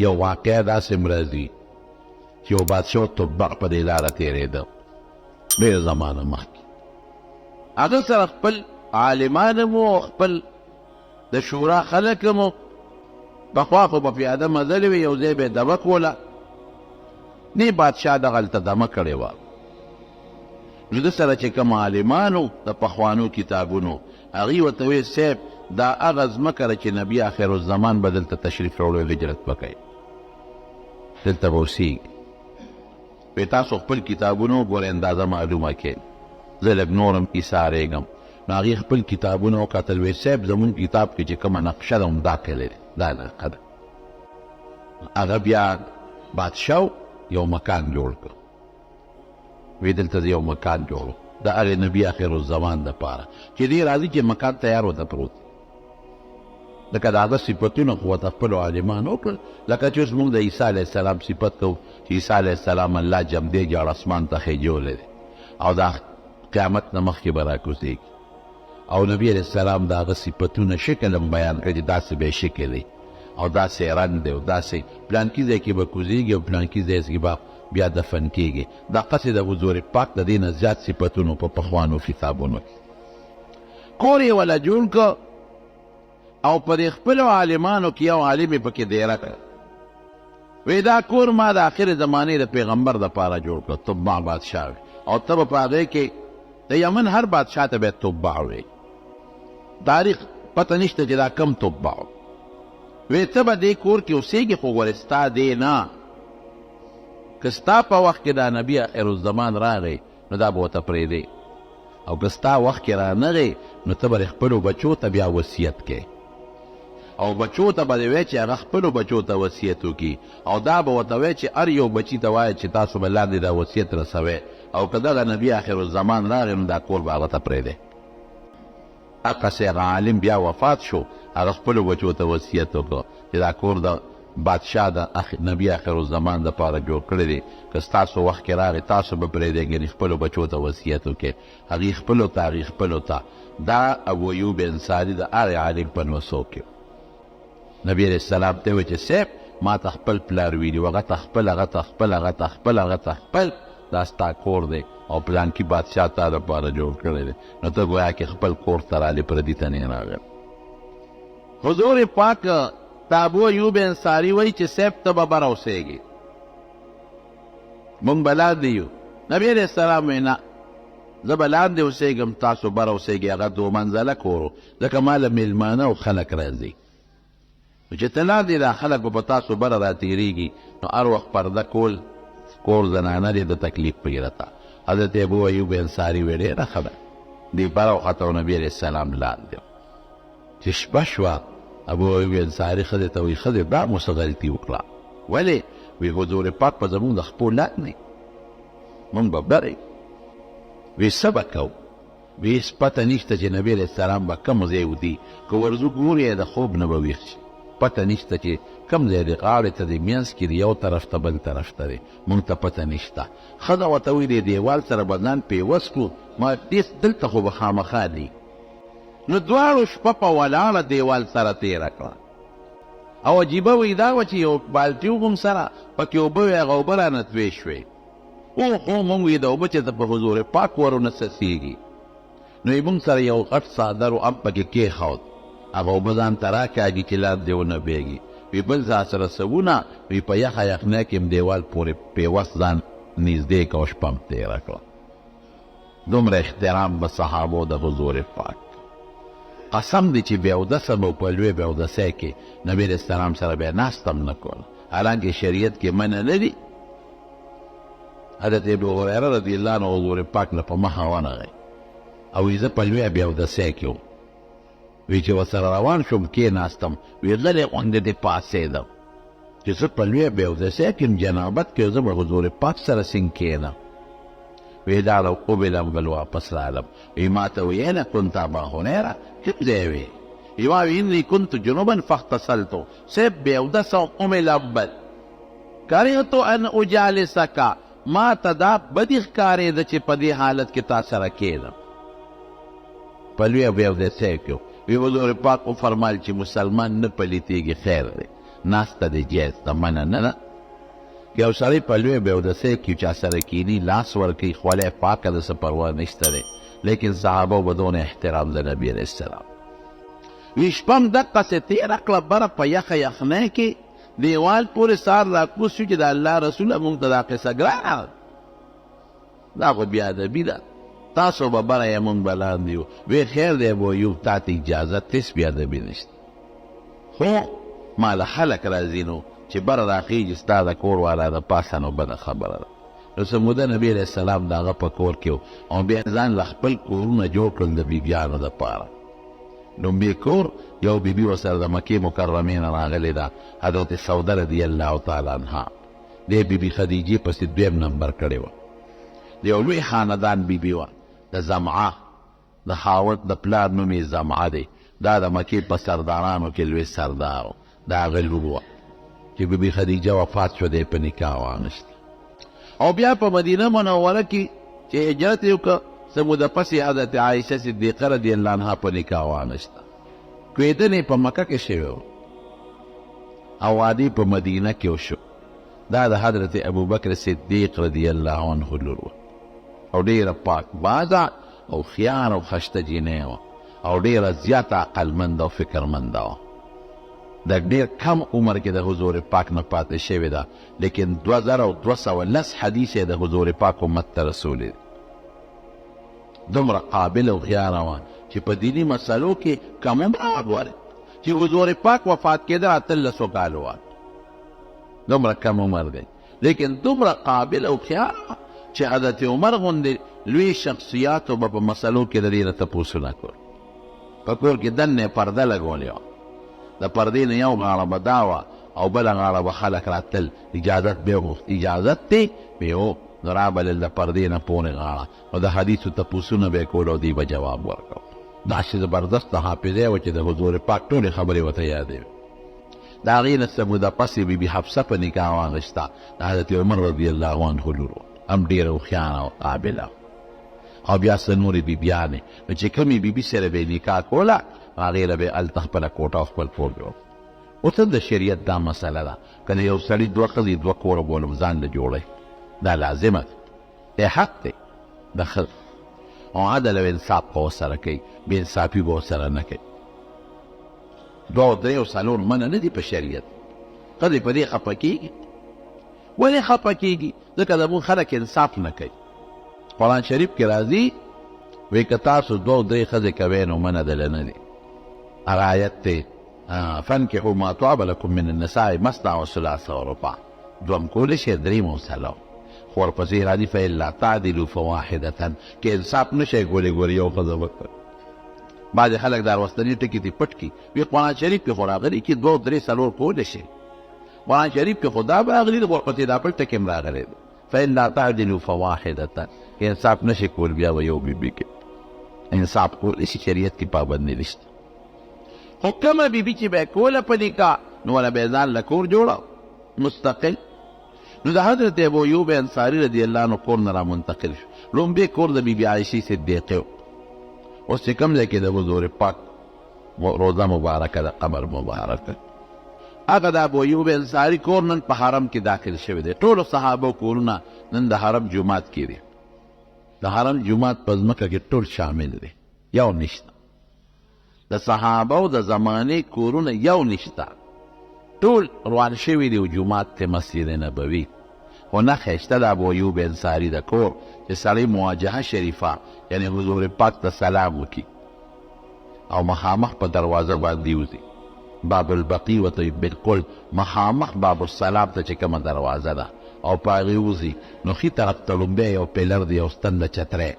یو واقعه داسې هم راځي چې یو بادشاه تبع په دې لاره تېرېده، ډېره زمانه مخکې. هغه سره خپل عالمان هم وو او خپل د شورا خلک هم وو. پخوا خو به پیاده مزلې وې، یو ځای به یې دمه کوله. دې بادشاه دغلته دمه کړې وه. نو ده سره چې کوم عالمان وو د پخوانو کتابونو، هغوی ورته وویل، صاحب دا هغه ځمکه ده چې نبي آخرالزمان به دلته تشریف راوړي او هجرت به کوي، دلته به اوسېږي. وی تاسو خپل کتابونه وګورئ، اندازه معلومه کړئ، زه لږ نور هم ایسارېږم. نو هغوی خپل کتابونه وکتل، وی صاحب زموږ کتاب کې چې کومه نقشه ده همدا کلی دی، دا علاقه ده. هغه بیا بادشاه یو مکان جوړ کړ. وی دلته زه یو مکان جوړوم د هغې نبي اخر الزمان دپاره چې دی راځي چې مکان تیار ورته پروت دی. لکه د هغه صفتونه خو ورته خپلو عالمانو وکړل، لکه چې اوس موږ د عیسی علیه السلام صفت کوو چې عیسی علیه السلام الله جمدې جاړ اسمان ته خېژولی دی او د قیامت نه مخکې به راکوزېږي، او نبي علیه السلام د هغه صفتونه شکل هم بیان کړ چې داسې به یې شکل وي او داسې یې رنګ دی او داسې پلانکي ځای کې به کوزېږي او پلانکي ځای کې به بیا دفن کېږي. دقسې د حضور پاک د دې نه زیات صفتونو په پخوانو کتابونو کې. کور یې وله جوړ کړ او په دې خپلو عالمانو کې یو عالم یې پکې دېره کړ. وی دا کور ما د آخر زمانې د پیغمبر دپاره جوړ کړ، تبع بادشاه وی، او ته به په هغې کې د یمن هر بادشاه ته به تبع وی. تاریخ پته نشته چې دا کم تبع وی. ته به دې کور کې اوسېږې، خو ګورې ستا دې نه، که ستا په وخت کې دا نبی آخر الزمان راغی نو دا به ورته پرېږدې، او که ستا وخت کې رانغی نو ته به خپلو بچو ته بیا وصیت کوې، او بچو ته به دې وایې چې هغه خپلو بچو ته وصیت وکړي، او دا به ورته وایې چې هر یو بچي ته وایه چې تاسو به لاندې دا وصیت رسوئ، او که دغه نبی آخر الزمان راغی نو دا کور به هغه ته پرېږدې. هقسې هغه عالم بیا وفات شو، هغه خپلو بچو ته وصیت وکړ چې دا کور د بادشاه د نبی آخر الزمان دپاره جوړ کړی دی، که ستاسو وخت کې راغی تاسو به پرېږدئ، ګنې خپلو بچو ته وصیت وکړئ. هغوی خپلو ته، هغوی خپلو ته. دا ابو ایوب انصاري د هغې عالم په نوسو کې و. نبی علیه السلام ته وویل چې صاحب ما ته خپل پلار ویلي و، هغه ته خپل، هغه ته خپل، هغه ته خپل، هغه ته خپل، دا ستا کور دی او پلانکي بادشاه تا دپاره جوړ کړی دی، نو ته ګویا کې خپل کور ته رالې، پردي ته نه راغلی. حضور پاک ته ابو ایوب انصاري وایي چې صاحب ته به بره اوسېږې، مونږ به لاندې یو. نبی علیه السلام وایي نه، زه به لاندې اوسېږم، تاسو بره اوسېږئ. هغه دوه منزله کور و، ځکه ما له مېلمانه او خلک راځي، نو چې ته لاندې دا خلک به په تاسو بره راتېرېږي، نو هر وخت پرده کول کور زنانه دې د تکلیف پرېرته. حضرت ابو ایوب انصاري وی ډېره ښه ده، دی بره وخته او نبی علیه السلام لاندې. چې شپه شوه ابو ایوب انصاري ښځې ته وایي، ښځې دا مو څه غلطي وکړه؟ ولې؟ وی حضور پاک په زمونږ د خپو لاندې، مونږ به بره یو. وی څه به کوو؟ وی هېڅ پته نشته چې نبی علیه السلام به کوم ځای ودي، که ورځو ګوري یې د خوب نه به ویښ شي، پته نشته چې کوم ځای دی، غاړې ته دی، مینځ کې دی، یو طرف ته بل طرف ته دی، مونږ ته پته نشته. ښځه ورته وایي دې دیوال سره به ځان پیوست کړو، ما دلته خو به خامخا دی. نو دواړو شپه په ولاړه دیوال سره تېره کړه. او عجیبه وایي دا وه چې یو بالټي وم سره پکې اوبه وې، هغه اوبه رانه توې شوې. او خو مونږ وی دا اوبه چې په حضور پاک ورونه څڅېږي، نو یې مونږ سره یو غټ څادر و، هم پکې کېښود، هغه اوبه ځان ته راکاږي چې لاندې ونه بهېږي. وی بل ځا سره څه وونه، وی په یخه یخنۍ کې هم دیوال پورې پیوست ځان نږدې کړ او شپه هم تېره کړه. دومره احترام به صحابو د حضور پاک. قسم دی چې بې اودسه به په لوی بې اودسۍ کې نبی علیه السلام سره به ناسته هم نه کوله، حالانکه شریعت کې منع نه دي. حضرت ابو هریره رضی الله عنه حضور پاک له په مخه ورغی او وایي زه په لویه بې اودسۍ کې وم، وی چې ورسره روان شوم کېناستم، وی غلی غوندې دې پاڅېدم چې زه په لویه بې اودسۍ کې یم، جنابت کې زه به حضور پاک سره څنګه کښېنم. وی لاړم وبې لمبل واپس رالم، وی ما ته وی اين كنت ابا هريره، کوم ځای وې؟ وی ما وی اني كنت جنبا فاغتسلت، صاحب بې اودسه وم ومې لمبل، کرهت ان اجالسک، ما ته دا بدې ښکارېده چې په دې حالت کې تا سره کښېنم. په لویه بې اودسۍ کې وو. وی حضور پاک وفرمایل چې مسلمان نه پلیتېږي خیر دی. ناسته دې جایز ده، منع نه ده. که یو سړی په لوی بې اودسۍ کې چا سره کیني، لاس ورکوي، خوله یې پاکه ده، څه پروا نشته دی، لیکن صحابه به دونه احترام د نبي علیه السلام وي. شپه هم دقسې تېره کړه، بره په یخه یخنۍ کې دیوال پورې سار راکوز شو چې د الله رسوله مونږ ته دا قصه ګرانه ده، دا خو بې ادبي ده، تاسو به بره یې مونږ به لاندې یو. وی خیر دی ابو ایوب، تا ته اجازه، هېڅ بې ادبي نشته، خو ما له خلک راځي نو چې بره راخېږي ستا د کور والا د پاسه، نو بده خبره ده. نو څه موده نبي علیه السلام د هغه په کور کې او بیا ځان له خپل کورونه جوړ کړل د بیبیانو دپاره. لومبی کور یو بیبي ورسره د مکې مکرمې نه راغلې ده، حضرت سوده رضی الله تعالی عنها. دې بیبي خدیجې پسې دویم نمبر کړې وه. د یو لوی خاندان بیبي وه، د زمعه د خاوند د پلار نوم یې زمعه دی، دا د مکې په سردارانو کې لوی سردار و، د هغه لور وه. چې بیبي خدیجه وفات شوه، دی په نکاح واخیسته. او بیا په مدینه منوره کې چې هجرت یې وکړ، څه موده پس یې حضرت عایشه صدیقه رضی الله عنها په نکاح واخیسته. کوېدنې په مکه کې شوی و او واده په مدینه کې وشو. دا د حضرت ابوبکر صدیق رضی الله عنه لور وه او ډېره پاک بازه او خیار او خشته جینۍ وه او ډېره زیاته عقلمنده او فکرمنده وه. د ډېر کم عمر کې د حضور پاک نه پاتې شوې ده، لیکن 2210 حدیث یې د حضور پاک امت ته رسولي دي. دومره قابل او هوښیاره وه چې په دیني مسلو کې کم عمره وه. ګورئ چې حضور پاک وفات کېده 18 کالو وه، دومره کم عمر دی، لیکن دومره قابل او هوښیاره وه چې حضرت عمر غوندې لوی شخصیاتو به په مسلو کې د دې نه تپوسونه کول. په کور کې دننه یې پرده لګولې وه، د پردې نه یو غاړه به دا وه او بله غاړه به خلک راتلل، اجازت به یې وغوښت، اجازت دی به یې و، نو رابلل د پردې نه پورې غاړه، نو د حدیثو تپوسونه به یې کول او دوی به جواب ورکاوه. داسې زبردسته حافظه وه چې د حضور پاک ټولې خبرې ورته یادې وې. د هغې نه څه موده پس یې بیبي حفصه په نکاح واخیسته، د حضرت عمر رضی الله عنه لور وه، هم ډېره هوښیاره او قابله. او بیا څه نورې بیبیانې، نو چې کومې بیبي سره به یې نکاح کوله، هغې له به یې هلته خپله کوټه او خپل کور جوړ. اوس هم د شریعت دا مسله ده، که د یو سړي دوه ښځې دوه کوره بولم ځان له جوړوي، دا لازمه ده، دی حق دی د ښځې، او عدل او انصاف به ورسره کوي، بې انصافي به ورسره نه کوي. دوه او درې او څلور منع نه دي په شریعت. ښځې په دې خفه کېږي. ولې خفه کېږي؟ ځکه زموږ خلک انصاف نه کوي. قرآن شریف کې راځي وی که تاسو دوه او درې ښځې کوئ نو منع دله نه دي. هغه آیت دی، فانکحوا ما طاب لکم من النساء مثنی وثلاث ورباع، دوم کولی شئ، دریم او څلور. خو ورپسې راځي فإن لا تعدلوا فواحدة، که انصاف نه شئ کولی ګورئ یو ښځه وکړئ. بعضې خلک دا وروستني ټکي ترې پټ کړي، وی قرآن شریف کې خو راغلي چې دوه درې څلور کولی شئ، قرآن شریف کې خو دا به راغلي دی، خو ورپسې دا بل ټکی هم راغلی دی، فإن لا تعدلوا فواحدة، که انصاف نه شي کول بیا به یو بیبي کې انصاف کولی شي، شریعت کې پابندي نشته. خو کومه بیبي چې به یې کوله په نکاح، نو وله به یې ځان له کور جوړه مستقل. نو د حضرت ابو ایوب انصاري رضی الله عنه کور نه را منتقل شو. لومبی کور د بیبي عایشې صدیقې و. اوس چې کوم ځای کې د حضور پاک روضه مبارکه ده، قبر مبارک، هغه د ابو ایوب انصاري کور نن په حرم کې داخل شوی دی. ټولو صحابو کورونه نن د حرم جومات کې دي. د حرم جومات په ځمکه کې ټول شامل دي، یو نشته. د صحابو د زمانې کورونه یو نشته، ټول روان شوي دي او جومات ته مسجد نبوي. خو نښه شته د ابو ایوب انصاري د کور چې سړی مواجهه شریفه، یعنی حضور پاک ته سلام وکړي او مخامخ په دروازه باندې وځي، باب البقیع ورته بالکل مخامخ باب السلام ته چې کومه دروازه ده او په هغې وځي، نو ښي طرف ته ړومبی یو pillar دی او ستن د چترۍ،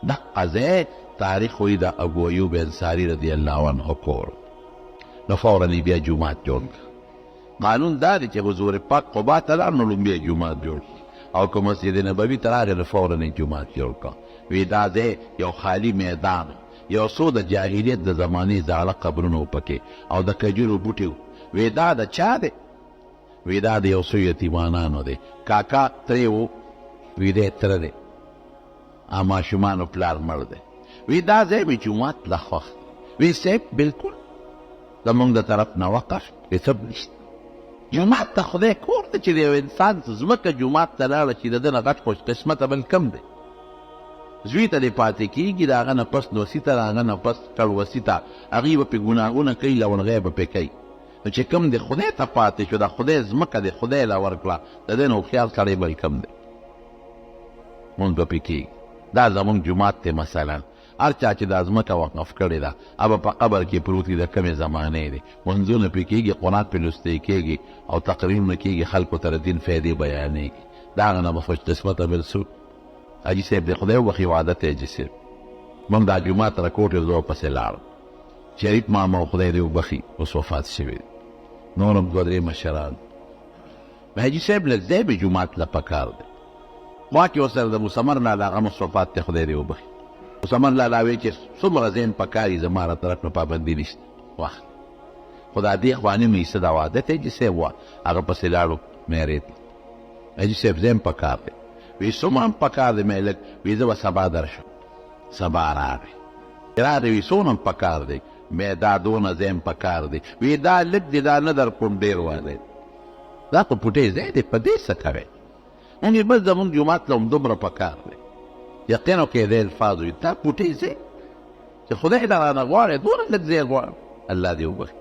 دقه ځای تاریخ وایي د ابو ایوب انصاري رضی الله عنه کور. نو فورا یې بیا جومات جوړ کړ. قانون دا دی چې حضور پاک قبا ته لاړ نو لومبی جومات جوړ کړ، او که مسجد نبوي ته راغی نو فورا یې جومات جوړ کړ. وی دا ځای یو خالي میدان، یو څو د جاهلیت د زمانې زاړه قبرونه و پکې او د کجورو بوټي وو. وی دا د چا دی؟ وی دا د یو څو یتیمانانو دی، کاکا ترې و، وی دی تره دی، ماشومانو پلار مړ دی. وی دا ځای مې جومات له خوښ دی. وی صاحب بالکل زمونږ د طرف نه وقف، وی څه نشته. جومات د خدای کور دی چې د یو انسان ځمکه جومات ته لاړه شي، د ده نه غټ خوش قسمته بل کم دی. زوی ته دې پاتې کېږي، د هغه نه پس نوسي ته، د هغه نه پس کړوسي ته، هغوی به پرې ګناهونه کوي، لوڼغی به پرې کوي. نو چې کوم دې خدای ته پاتې شو، د خدای ځمکه دې خدای له ورکړه، د ده نه هوښیار سړی بل کم دی. مونځ به پرې کېږي. دا زمونږ جومات دی مثلا، هر چا چې دا ځمکه وقف کړې ده، هغه په قبر کې پروت وي، د کومې زمانې دی، لمونځونه پرې کېږي، قرآن پرې لوستی کېږي او تقریرونه کېږي، خلکو ته د دین فایدې بیانېږي. د هغه نه به خوش قسمته بل څوک؟ حاجي صاحب دې خدای وبخښي، وعده ته حاجي صاحب موږ دا جومات رکوټ یو ځای پسې لاړم، شریف ماما خدای دې وبخښي اوس وفات شوی دی، نور هم دوه درې مشران. حاجي صاحب لږ ځای مې جومات له پکار دی، خوا کې ورسره د مسمر لالا هغه هم وفات دی، خدای دې وبخښي. مسمر لالا وایي چې څومره ځای هم پکار وي زما له طرف نه پابندي نشته، واخله. خو دا دې خوا نیمه حصه د واده ته حاجي صاحب وه، هغه پسې لاړو میرې ته، حاجي صاحب ځای هم پکار دی. وی څومره هم پکار دی؟ مې لږ. وی زه به سبا درشم. سبا راغی، راغی وی څونه هم پکار دی؟ مې دا دونه ځای هم پکار دی. وی دا لږ دی، دا نه در کوم، ډېر والی، دا خو پوټی ځای دی، په دې څه کوې؟ مونږ یې بس زمونږ جومات له همدومره پکار دی. یقین وکړئ دې الفاظ وي، دا پوټی ځای چې خدای دا رانه غواړي، دونه لږ ځای غواړم، الله دې وبخښي.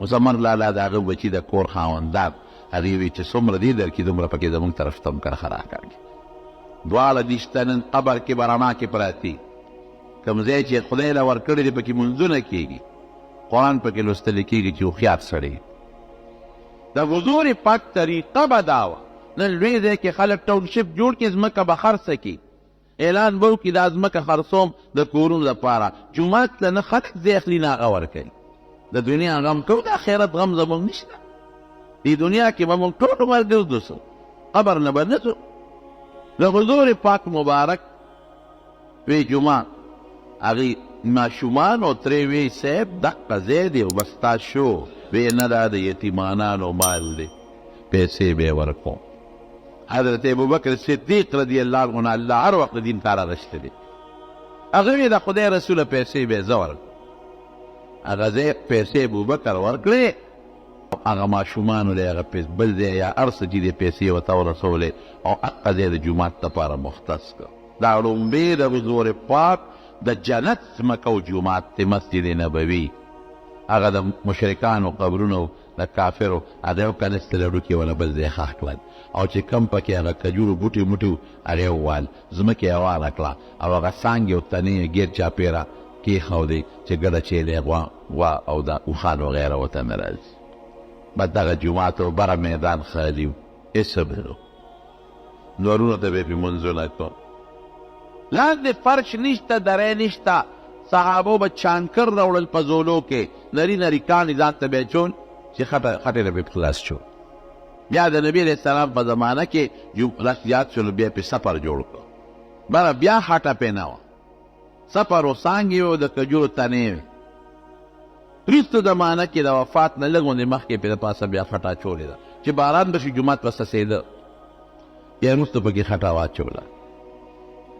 مسمر لالا د هغه بچي د کور خاوندان، هغې وی چې څومره دې درکړي دومره پکې زمونږ طرف ته هم کرښه راکاږي. دواړه نشته نن قبر کې به رڼا کې پراتی، کوم ځای چې خدای له ورکړی دی پکې مونځونه کېږي، قرآن پکې لوستل کېږي چې هوښیار سړی. د حضور پاک طریقه به دا وه. نن لوی ځای کې خلک ټاونشپ جوړ کړي، ځمکه به خرڅه کړي، اعلان به وکړي دا ځمکه خرڅوم د کورونو لپاره، جومات له نه خلک ځای اخلي نه هغه ورکوي. د دنیا غم کوو، د آخرت غم زموږ نشته. دې دنیا کې به موږ ټول عمر ګرځو، څه قبر نه به نه ځو. د حضور پاک مبارک وی جمعه هغې ماشومانو ترې وی صاحب دقه ځای دی او بس تا شو. وی نه، دا د یتیمانانو مال دی، پیسې به یې ورکوم. حضرت ابوبکر صدیق رضی الله عنه نه الله هر وخت د دین کار اغشتی دی. هغه وی د خدای رسوله پیسې به زه ورکوم. هغه ځای پیسې ابوبکر ورکړې، هغه ماشومانو له هغه بل ځای یا هر څه چې دی پیسې ورته ورسولې او هغه ځای د جومات لپاره مختص کړ. دا ړومبی د حضور پاک د جنت ځمکه او جومات دی، مسجد نبوي. هغه د مشرکانو قبرونو د کافرو هغه یو کنستل هډوکي وله بل ځای ښخ کړل، او چې کوم پکې هغه کجورو بوټي موټي وو هغه یې ووهل، ځمکه یې هواره کړه او هغه څانګې او تنې یې ګیر چاپېره کېښودې چې ګډه چیلې غوا غوا او د اوښان وغیره ورته نه راځي. بس دغه جومات او بره میدان خالي و، هېڅ هم نه و. نورونو ته به یې پرې لمونځونه کول. لاندې فرش نشته، دری نشته، صحابو به چانکر راوړل په زولو کې، نري نري کاڼي ځان ته به یې اچول چې خټه خټې نه به یې خلاص شو. بیا د نبي علیه السلام په زمانه کې رش زیات شو، نو بیا یې پرې سپر جوړ کړ. بره بیا خټه پرې نه وه، سپر و، څانګې وې او د کجورو تنې وې. وروسته زمانه کې د وفات نه لږ غوندې مخکې پرې د پاسه بیا خټه اچولې ده چې باران به شي جومات به څڅېده، بیا وروسته پکې خټه واچوله.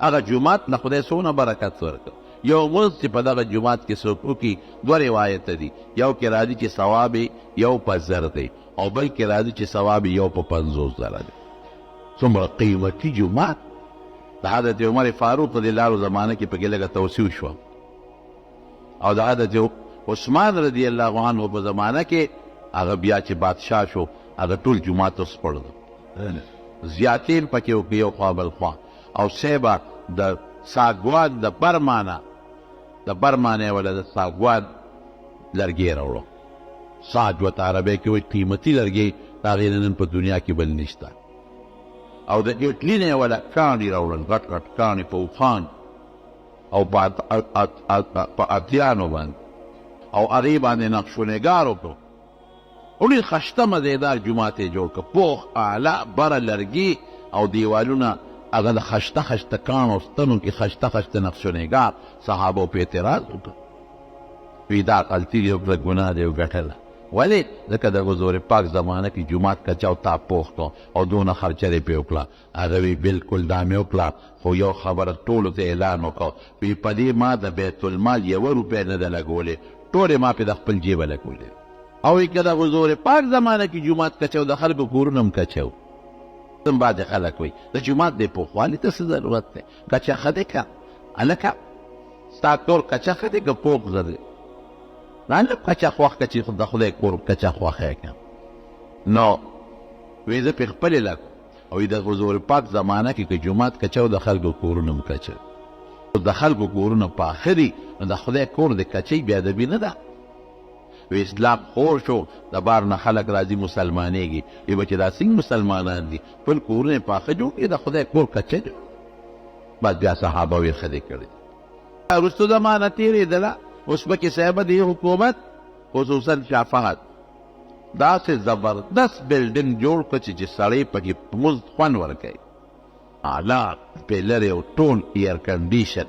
هغه جومات نه خدای څونه برکت ورکړ. یو مونځ چې په دغه جومات کې څوک وکړي، دوه روایته دي، یو کې راځي چې ثواب یې یو په 1000 دی او بل کې راځي چې ثواب یې یو په 50,000 دی. څومره قیمتي جومات. د حضرت عمر فاروق رضی الله عنه زمانه کې پکې لږه توسیع شوه، او د حضرت عثمان رضی الله عنه په زمانه کې هغه بیا چې بادشاه شو هغه ټول جومات وسپړل، زیاتې هم پکې وکړې یو خوا بل خوا. او صاحبه د ساګوان د برمانه د برمانه ولا د ساګوان لرګی راوړو، ساج ورته عربۍ کې وایي، قیمتي لرګی د هغې نه نن په دنیا کې بل نشته. او د اټلي نه یې ولا کاڼي راوړل، غټ غټ کاڼي په اوښان او په اتیانو باندې، او هغې باندې نقش و نګار وکړو. ډېر خشته مزیدار جومات یې جوړ کړ، پوخ اعلی بره لرګي او دیوالونه هغه د خشته خشته کاڼو ستنو کې خشته خشته نقش و نګار. صحابو په اعتراض وکړ، وی دا غلطي دې وکړه، ګناه دې وګټله. ولې؟ ځکه د حضور پاک زمانه کې جومات کچا او تا پوخ کړ او دونه خرچه دې پرې وکړه. هغه وی بالکل دا مې وکړه، خو یو خبره ټولو ته اعلان وکړ، وی په دې ما د بیت المال یوه روپۍ نه ده لګولې، ټولې ما پې د خپل جیبه لګولې. او وایي که د حضور پاک زمانه کې جومات کچه و، د خلکو کورونه هم کچه وو. زم بعضې خلک وایي د جومات دې پوخوالي ته څه ضرورت دی، کچه ښه دی که هلکه ستا کور کچه ښه دی که پوخ ښه دی؟ نه نه کچه خوښ که چې د خدای کور کچه خوښ یې که. نو وایي زه پرې خپلې لګوم. او د حضور پاک زمانه کې که جومات کچه و، د خلکو کورونه هم کچه وو. د خلکو کورونه پاخه دي، نو د خدای کور دې کچه بې ادبي نه ده؟ وی اسلام خور شو، د بار نه خلک راځي مسلمانېږي، وی بچې دا څنګه مسلمانان دي، خپل کورونه یې پاخه جوړ کړي، د خدای کور کچه جوړ. بعد بیا صحابه وی ښه دې کړي. وروسته زمانه تېرېدله، اوس پکې صاحب دې حکومت خصوصا شاه فهد داسې زبردست بلډنګ جوړ کړ چې سړی پکې مزد خوند ورکوي. اعلی پلرې او ټول ایر کنډیشن،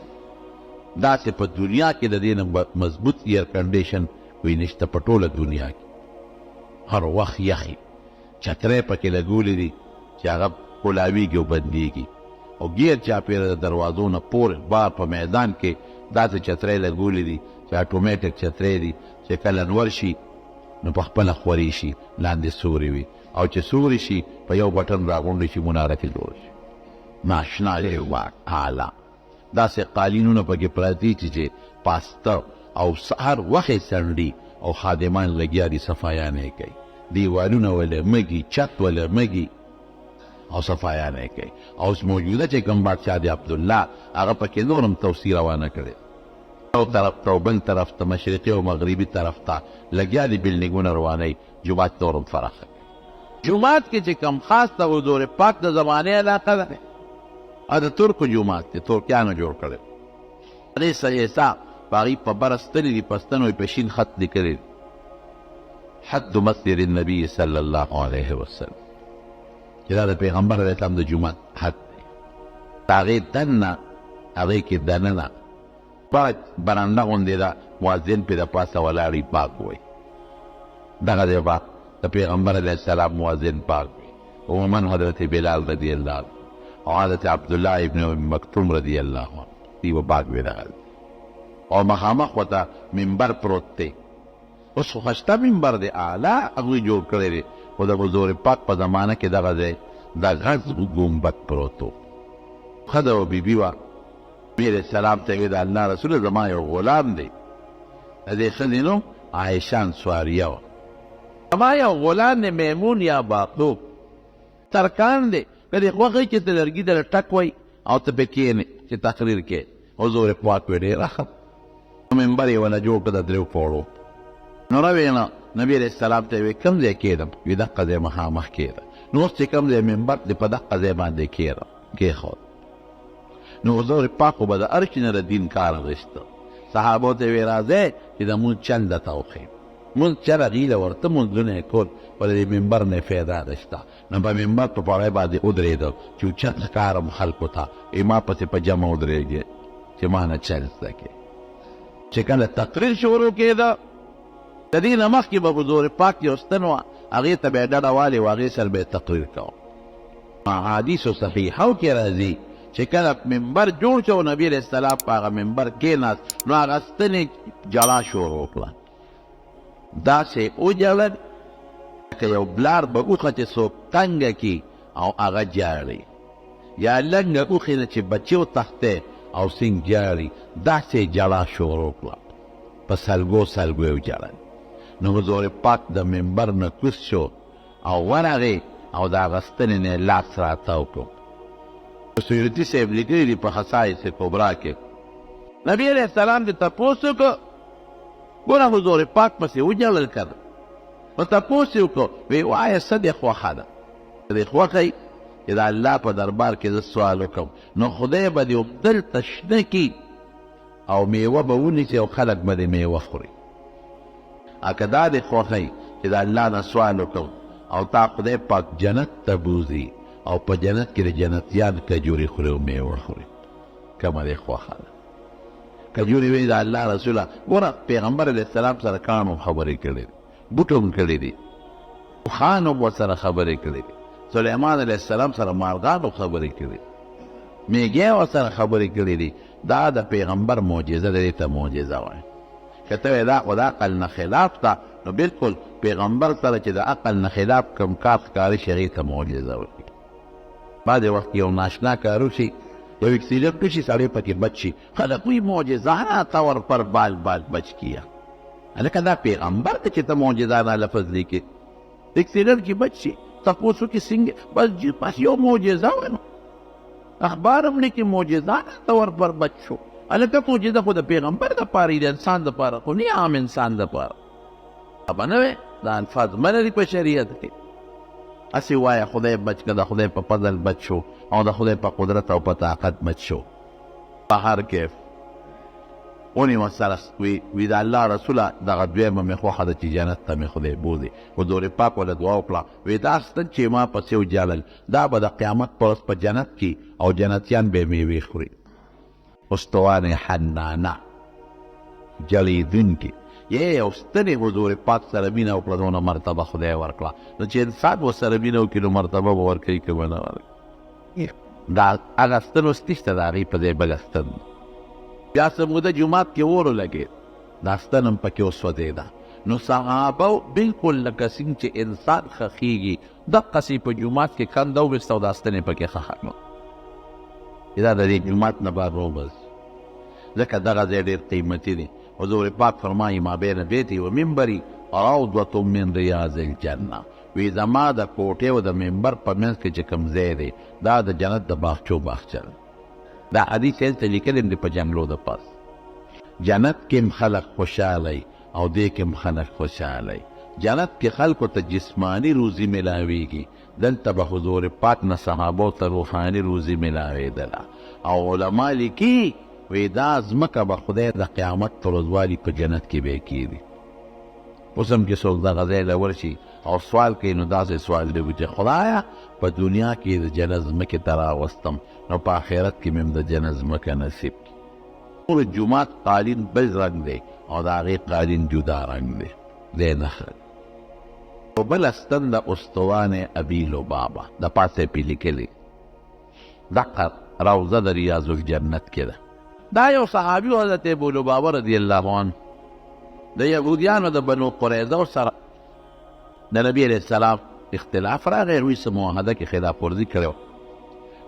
داسې په دنیا کې د دې نه مضبوط ایر کنډیشن وی نشته په ټوله دنیا کې. هر وخت یخې چترۍ پکې لګولې دي چې هغه کولاویږي او بندیږي، او ګیر چاپېره د دروازو نه پورې بار په میدان کې داسې چترۍ لګولې دي چې اټومیټک چترۍ دي چې کله نور شي نو په خپله خورې شي، لاندې سوري وي، او چې سوري شي په یو بټن راغونډې شي، مناره کې جوړ شي. ناشنا هېواد اعلی داسې قالینونه پکې پراته چې چې پاسته او هر وخت یې څنډي او خادمان لګیا دي صفایانې کوي، دیوالونه وله مږي، چت وله مږي او صفایانې کوي. او اوس موجوده چې کوم بادشاه دی عبدالله، هغه پکې نور هم توسیع روانه کړې، یو طرف ته او بل طرف ته، مشرقي او مغربي طرف ته لګیا دي بلډینګونه روانوي، جومات نور هم فراخه کوي. جومات کې چې کوم خاص د حضور پاک د زمانې علاقه ده، او د ترکو جومات دی، ترکیانو جوړ کړی دی. عیسی په هغې په بره ستنې دي، په ستنو یې په شین خط لیکلی دی، حد مسجد النبي صلی الله علیه وسلم، چې دا د پیغمبر علیه السلام د جومات حد دی. د هغې دننه، هغې کې دننه بره برنډه غوندې ده، مؤذن پرې د پاسه ولاړ وي، پاک وایي. دغه دی به د پیغمبر علیه السلام مؤذن پاک وي، عموما حضرت بلال رضی الله عنه او حضرت عبدالله ابن ام مکتوم رضی الله عنه دی به پاک وي. دغه او مخامخ ورته منبر پروت دی. اوس خو خسته منبر دی، اعلی هغوی جوړ کړی دی، خو د حضور پاک په زمانه کې دغه ځای د غز ګنبد پروت و. ښځه وه، بیبي وه، نبي علیه السلام ته یې ویل، د الله رسوله زما یو غلام دی. د دې ښځې نوم عایشه انصاریه وه. زما یو غلام دی، میمون یا باقوب ترکان دی، که دې خوښ وي چې ته لرګي دله ټک وایي او ته پرې کښېنې چې تقریر کوې. حضور پاک ویل ډېره ښه. منبر یې ونه جوړ کړ د دریو پوړو. نو روینه نبی علیه السلام ته یې ویل کوم ځای کښېنم؟ وي دقه ځای مخامخ کښېنه. نو اوس چې کوم ځای منبر دی په دقه ځای باندې کښېنم کښېښود. نو حضور پاک خو به د هر شي نه د دین کار اخیسته. صحابو ته یې ویل راځئ چې د مونځ چل درته وښیم. مونځ چل هغوی له ورته مونځونه یې کول، خو د دې منبر نه یې فایده اخیسته. نو په منبر په پړی باندې ودرېده چې اوچت ښکارم خلکو ته، وایي ما پسې په جمع ودرېږئ چې ما نه چل زده کړئ. چې کله تقریر شروع کېده، د دې نه مخکې به حضور پاک یو ستن وه، هغې ته به یې ډډه والې وه، هغې سره به یې تقریر کاوه. احادیثو صحیحو کې راځي چې کله منبر جوړ شو او نبي علیه السلام په هغه منبر کېناست، نو هغه ستنې ژړا شروع کړه، داسې وژړل لکه یو بلار به اوښه چې څوک تنګه کړي او هغه ژاړي، یا لنګه اوښې نه چې بچی وتښتی او سینګ ژاړي، داسې یې ژړا شروع کړه، په سلګو سلګو یې وژړل. نو حضور پاک د منبر نه کوز شو او ورغی او د هغه ستنې نه یې لاس راتاو کړ. سیوطي صاحب لیکلي دي په خصائص کبرا کې، نبي علیه السلام دې تپوس وکړ، ګوره حضور پاک پسې وژړل که نه؟ نو تپوس یې وکړ، وی وایه څه دې خوښه ده؟ که دې خوښه وي چې د الله په دربار کې زه سوال وکړم، نو خدای به دې همدلته شنه کړي او میوه به ونیسي او خلک به دې میوه خوري. او که دا دې خوښه وي چې د الله نه سوال وکړم او تا خدای پاک جنت ته بوځي او په جنت کې د جنتیان کجورې خوري او میوه خوري، کومه دې خوښه ده؟ کجورې ویل د الله رسوله، ګوره پیغمبر علیه السلام سره کاڼو خبرې کړې دي، بوټو هم کړې دي، اوښانو هم ورسره خبرې کړې دي، سلیمان علیه السلام سره مارغانو خبرې کړې دي، میږی ورسره خبرې کړې دي. دا د پیغمبر معجزه ده، دې ته معجزه وایي. که ته وایې دا خو د عقل نه خلاف ده، نو بالکل پیغمبر سره چې د عقل نه خلاف کوم کار ښکاره شي، هغې ته معجزه وایي. بعضې وخت یو ناشنا کار وشي، یو اکسیډنټ وشي، سړی پکې بچ شي، خلک وایي معجزانه طور پر بال بال بچ کیه. هلکه دا پیغمبر دی چې ته معجزانه لفظ لیکې، اکسیډنټ کې بچ شي، تپوس وکړي څنګه، بس جي بس یو معجزه وه. نو اخبار هم لیکي معجزانه طور پر بچ شو. هلکه معجزه خو د پیغمبر دپاره وي، د انسان دپاره خو نه، عام انسان دپاره به نه وي. دا الفاظ مه لري په شریعت کې، هسې وایه خدای بچ که، د خدای په فضل بچ شو او د خدای په قدرت او په طاقت بچ شو. په هر کیف ونیوه سره وی د الله رسوله دغه دویمه مې خوښه ده چې جنت ته مې خدای بوځي. حضور پاک ورله دعا وکړه، وی دا ستن چې ما پسې وژړل دا به د قیامت په ورځ په جنت کې او جنتیان به یې میوې خوري. استوانه حنانه جړېدونکې یې او ستنې حضور پاک سره مینه وکړه، دونه مرتبه خدای ورکړه. نو چې انسان ورسره مینه وکړي نو مرتبه به ورکوي که به نه ورکوي. دا هغه ستن اوس نشته، د هغې په ځای بله ستن. بیا څه موده جومات کې اور ولګېد، دا ستن هم پکې وسوځېده. نو صحابه بالکل لکه څنګه چې انسان ښخېږي دقسې په جومات کې کنده وویسته او دا ستنې پکې ښخه کړه چې دا د دې جومات نه بهر وباسي، ځکه دغه ځای ډېر قیمتي دی. حضور پاک فرمایي ما بین بیتي و منبري روضة من ریاض الجنة، وی زما د کوټې او د منبر په منځ کې چې کوم ځای دی دا د جنت د باغچو باغچه ده. دا حدیث هلته لیکلی هم دی په جنګلو د پاس. جنت کې هم خلک خوشحاله او دې کې هم خلک خوشحاله. جنت کې خلکو ته جسماني روزي ملاویږي، دلته به حضور پاک نه صحابو ته روحاني روزي ملاوېدله. او علما لیکي وی دا ځمکه به خدای د قیامت تر ورځ والي په جنت کې به کېږي. اوس هم چې څوک دغه ځای له ورشي او سوال کوي نو داسې سوال دی چې خدایه په دنیا کې د جنت ځمکې ته راوستم نو په آخرت کې مې هم د جنت ځمکه نصیب کړي. نور جومات قالین بل رنګ دی او د هغې قالین جدا رنګ دی، دی نه ښه دی. او بله ستن د استوانه ابي لبابه د پاسه یې پرې لیکلي، دقه روضه د ریاض الجنت کې ده. دا یو صحابي حضرت ابو لبابه رضی الله عنه د یهودیانو د بنو قریظه سره د نبی علیه السلام اختلاف راغی، هغوی څه معاهده کې خلاف ورزي کړې وه،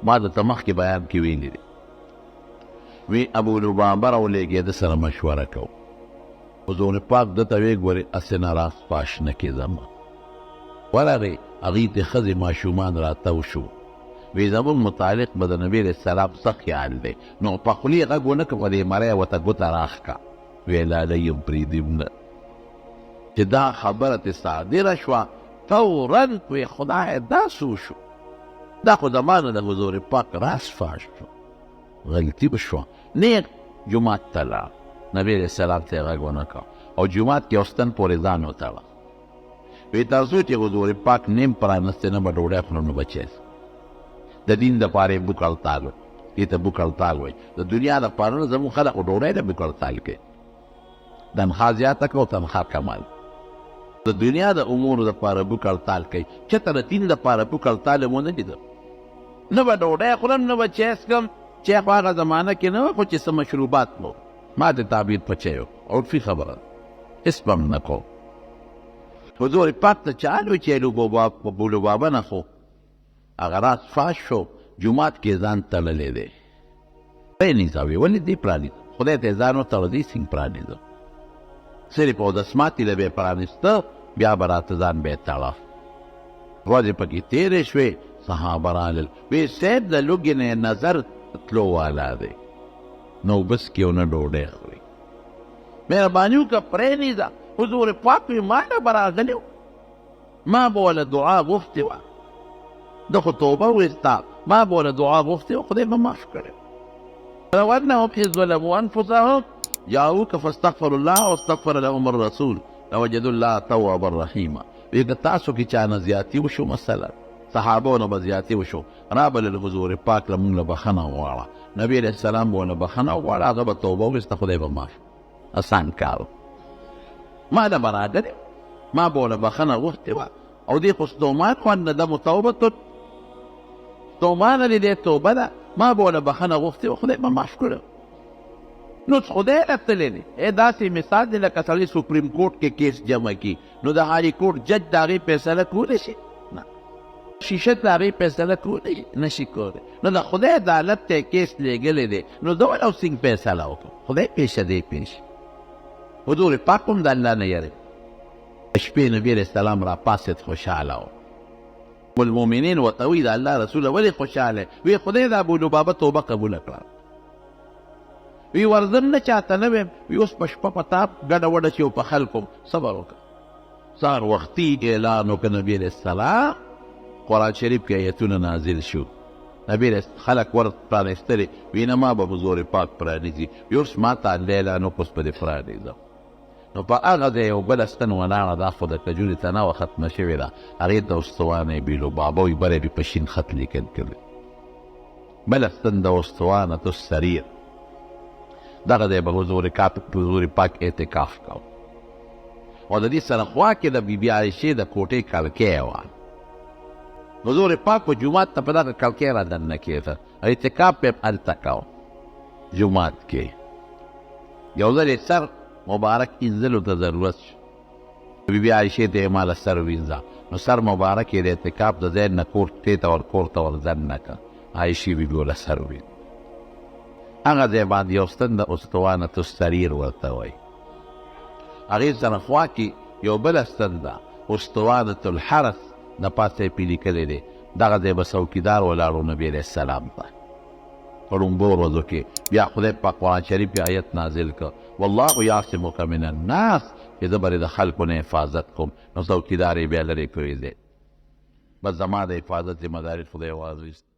ما درته مخکې بیان کې ویلي دي. وی ابو لبابه راولېږې ده سره مشوره کوو. حضور پاک ده ته وی ګورې هسې نه راز فاش نه کړې زما. ورغی هغوی ته ښځې ماشومان راتاو شو، وی زموږ متعلق به د نبی علیه السلام څه خیال دی؟ نو په خولې غږ ونه کړ، په دې مرۍ ورته ګوته راښکه، وی لالی یم پرېږدیم نه. چې دا خبره ترې صادره شوه فورا وی خدایه دا څه وشو، دا خو زما نه د حضور پاک راز فاش شو، غلطي وشوه. نیغ جومات ته لاړ، نبی علیه السلام ته یې غږ ونه کړ او جومات کې یو ستن پورې ځان وتړه. وی تر څو چې حضور پاک نیم پرانستې نه به ډوډۍ خورم نو بچی د دین دپاره یې بوک هړتال وایي، دې ته بوک هړتال وایي. د دنیا دپاره نه، زموږ خلک خو ډوډۍ نه بوک هړتال کوي، تنخوا زیاته کړه او تنخوا کمه. د دنیا د امورو دپاره بوک هړتال کوي، چېرته د دین دپاره بوک هړتال مو نه لیده. نه به ډوډۍ خورم نه به چای څښم، چای خو هغه زمانه کې نه وه، خو چې څه مشروبات مو، ما د تعبیر په چای وکړ، عرفي خبره ده، هېڅ به هم نه کوم. حضور پاک ته چا وی چې ابو لبابه نه خو هغه راز فاش شو، جومات کې ځان تړلی دی، پرانیزه. وی ولې دې پرانیزه؟ خدای ته ځان وتړه، دې څنګه پرانیزه؟ صرف اودس ماتي له به یې پرانیسته، بیا به راته ځان به یې تړه. ورځې پکې تېرې شوې، صحابه رالل، وی صاحب د لوږې نه نظر تلو والا دی، نه اوبه څکي او نه ډوډۍ خوري، مهرباني وکړه پرېنیزه. حضور پاک وی ما له به راغلی، ما به وله دعا غوښتې وه، ده خو توبه وویسته، ما به وله دعا غوښتې وه، خدای به معاف کړی. ولو انهم اذ ظلموا انفسهم جاءوک فاستغفروا الله واستغفر لهم الرسول لوجدوا الله توابا رحیما. وی که تاسو کې چا نه زیاتی وشو، مثلا صحابو نه به زیاتی وشو، رابلل حضور پاک له مونږ له بخښنه وغواړه، نبی علیه السلام به ونه بخښنه وغواړه، هغه به توبه وویسته، خدای به معاف. اسان کار ما له به راغلی، ما به له بخښنه غوښتې وه او دې خو ستومان وه، ندم توبه ستومانه دې دی توبه ده، ما به له بخښنه غوښتې وه، خدای به معاف کړی. نو خدای له تللی دی. ای داسې مثال دی لکه سړی سپریم کورټ کې کیس جمع کړي، نو د هالي کورټ جج د هغې فیصله کولی شي؟ نه. شیشه د هغې فیصله کولی نه شي کولی. نو د خدای عدالت ته کیس لېږلی دی، نو زه ولې اوس څنګه فیصله وکړم؟ خدای پېښه دی پېښ. حضور پاک هم د الله نه یری. د شپې نبي علیه السلام راپاڅېد، خوشحاله و. ام المؤمنین ورته وایي، د الله رسوله ولې خوشحاله یې؟ وی خدای د ابو لبابه توبه قبوله کړه. وی ورځم نه چاته نه ویم، وی اوس په شپه په تا ګډه وډه چې په خلکو صبر وکړه. سهار وختي اعلان وکړ نبي علیه السلام، قرآن شریف کې ایتونه نازل شو. نبی علیه خلک ور پرانیستلې، وی نه ما به حضور پاک پرانیزي، وی اوس ما ته الله اعلان وکړ، اوس به دې پرانیزم. نو په هغه ځای یو بله ستن ولاړه، دا خو د کجورې تنه وه ختمه شوې ده، هغې ته استوانه بیلو بابا وي، بله بې په شین خط لیکل کړی. بله ستن د استوانه السریر، دغه ځای به حضور پاک اعتکاف کاوه. او د دې سره خوا کې د بي بي عایشې د کوټې کړکۍ وه. حضور پاک په جومات ته په دغه کړکۍ را دننه کېده، اعتکاف به یې هلته کاوه جومات کې. یو ځل یې سر مبارک اینځلو ته ضرورت شو، بي بي عایشې ته یې ماله سر وینځه، نو سر مبارک یې د اعتکاف د ځای نه کوټې ته ور کور ته ور دننه کړ. عایشې بي بي ورله سر وینځه. هغه ځای باندې یو ستن د استوانة السریر ورته وایي، هغې سره خوا کې یو بله ستن ده استوانة الحرس، د پاسه یې پرې لیکلی دی. دغه ځای به څوکیدار ولاړ و نبي علیه السلام ته په ړومبو ورځو کې. بیا خدای په قرآن شریف کې آیت نازل کړ، والله یعصمک من الناس، چې زه به دې د خلکو نه حفاظت کوم. نو څوکیدار یې بیا لرې کړی دی، بس زما د حفاظت ذمه داري خدای واخیسته.